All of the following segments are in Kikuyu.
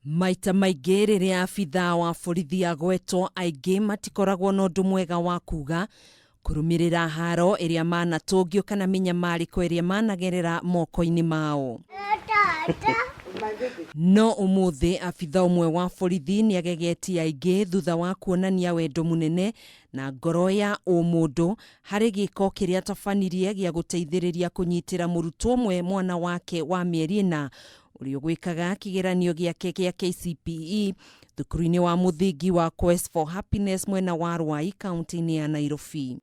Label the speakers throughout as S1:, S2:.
S1: Maita maingĩ rĩrĩa abithaa wa borithi agwetwo aingĩ matikoragwo na ũndũ mwega wa kuga kũrũmĩrĩra haro ĩrĩa manatũngio kana mĩnyamarĩko ĩrĩa managerera moko-inĩ mao. No ũmũthĩ abitha ũmwe wa borithi nĩagegetie aingĩ thutha wa kuonania wendo mũnene na ngoro ya ũmũndũ harĩ gĩko kĩrĩa atabanirie gĩa gũteithĩrĩria kũnyitĩra mũrutwo ũmwe mwana wake wa mĩeri ĩna ũrĩa ũgwĩkaga kĩgeranio gĩake gĩa KCPE thukuru-inĩ wa mũthingi wa Quest for Happiness mwena wa Ruai kaunti-inĩ ya Nairobi.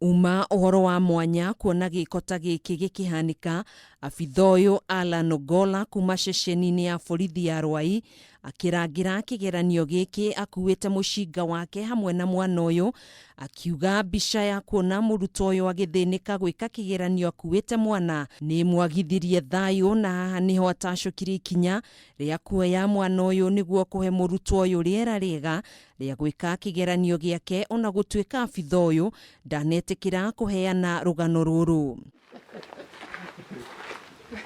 S1: Uma ũhoro wa mwanya kuona gĩko ta gĩkĩ gĩkĩhanĩka, abitha ũyũ Allan Ogolla kuma ceceni-inĩ ya borithi ya Ruai akĩrangĩra kĩgeranio gĩkĩ akuĩte mũcinga wake hamwe na mwana ũyũ, akiuga mbica ya kuona mũrutwo ũyũ agĩthĩnĩka gwĩka kĩgeranio akuĩte mwana nĩ ĩmwagithirie thayũ na haha nĩho atacũkirie ikinya rĩa kuoya mwana ũyũ nĩguo kũhe mũrutwo ũyũ rĩera rĩega rĩa gwĩka kĩgeranio gĩake ona gũtuĩka abitha ũyũ ndanetĩkĩra kũheana rũgano rũrũ.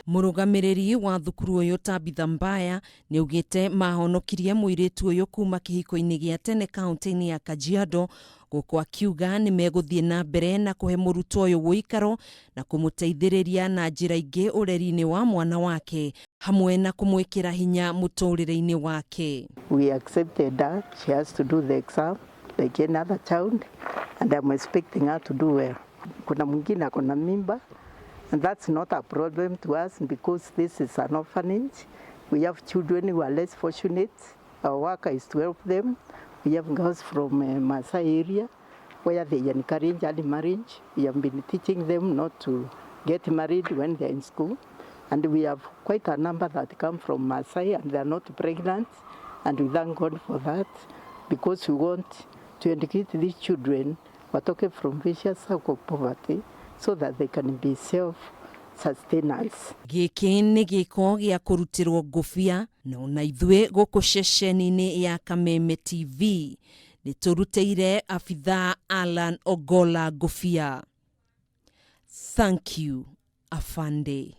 S1: Mũrũgamĩrĩri wa thukuru ũyũ Tabitha Mbaya nĩaugĩte mahonokirie mũirĩtu ũyũ kuma kĩhiko-inĩ gĩa tene kaunti-inĩ ya Kajiado gũkũ akiuga nĩmegũthiĩ na mbere na kũhe mũrutwo ũyũ ũikaro na kũmũteithĩrĩria na njĩra ingĩ ũreri-inĩ wa mwana wake hamwe na kũmwĩkĩra hinya mũtũrĩre-inĩ wake.
S2: We accepted her. She has to do the exam like any other child and I'm expecting her to do well. Kuna mwingine ako na mimba and that's not a problem to us because this is an orphanage. We have children who are less fortunate. Our work is to help them. We have girls from Maasai area where they encourage early marriage. We have been teaching them not to get married when they're in school. And we have quite a number that come from Maasai and they are not pregnant. And we thank God for that because we want to educate these children watoke from vicious cycle of poverty so that they can be self-sustainers.
S1: Gĩkĩ nĩ gĩko gĩa kũrutĩrwo ngũbia na ona ithuĩ gũkũ ceceni-inĩ ya Kameme TV nĩ tũrutĩire abithaa Allan Ogolla ngũbia. Thank you, afande.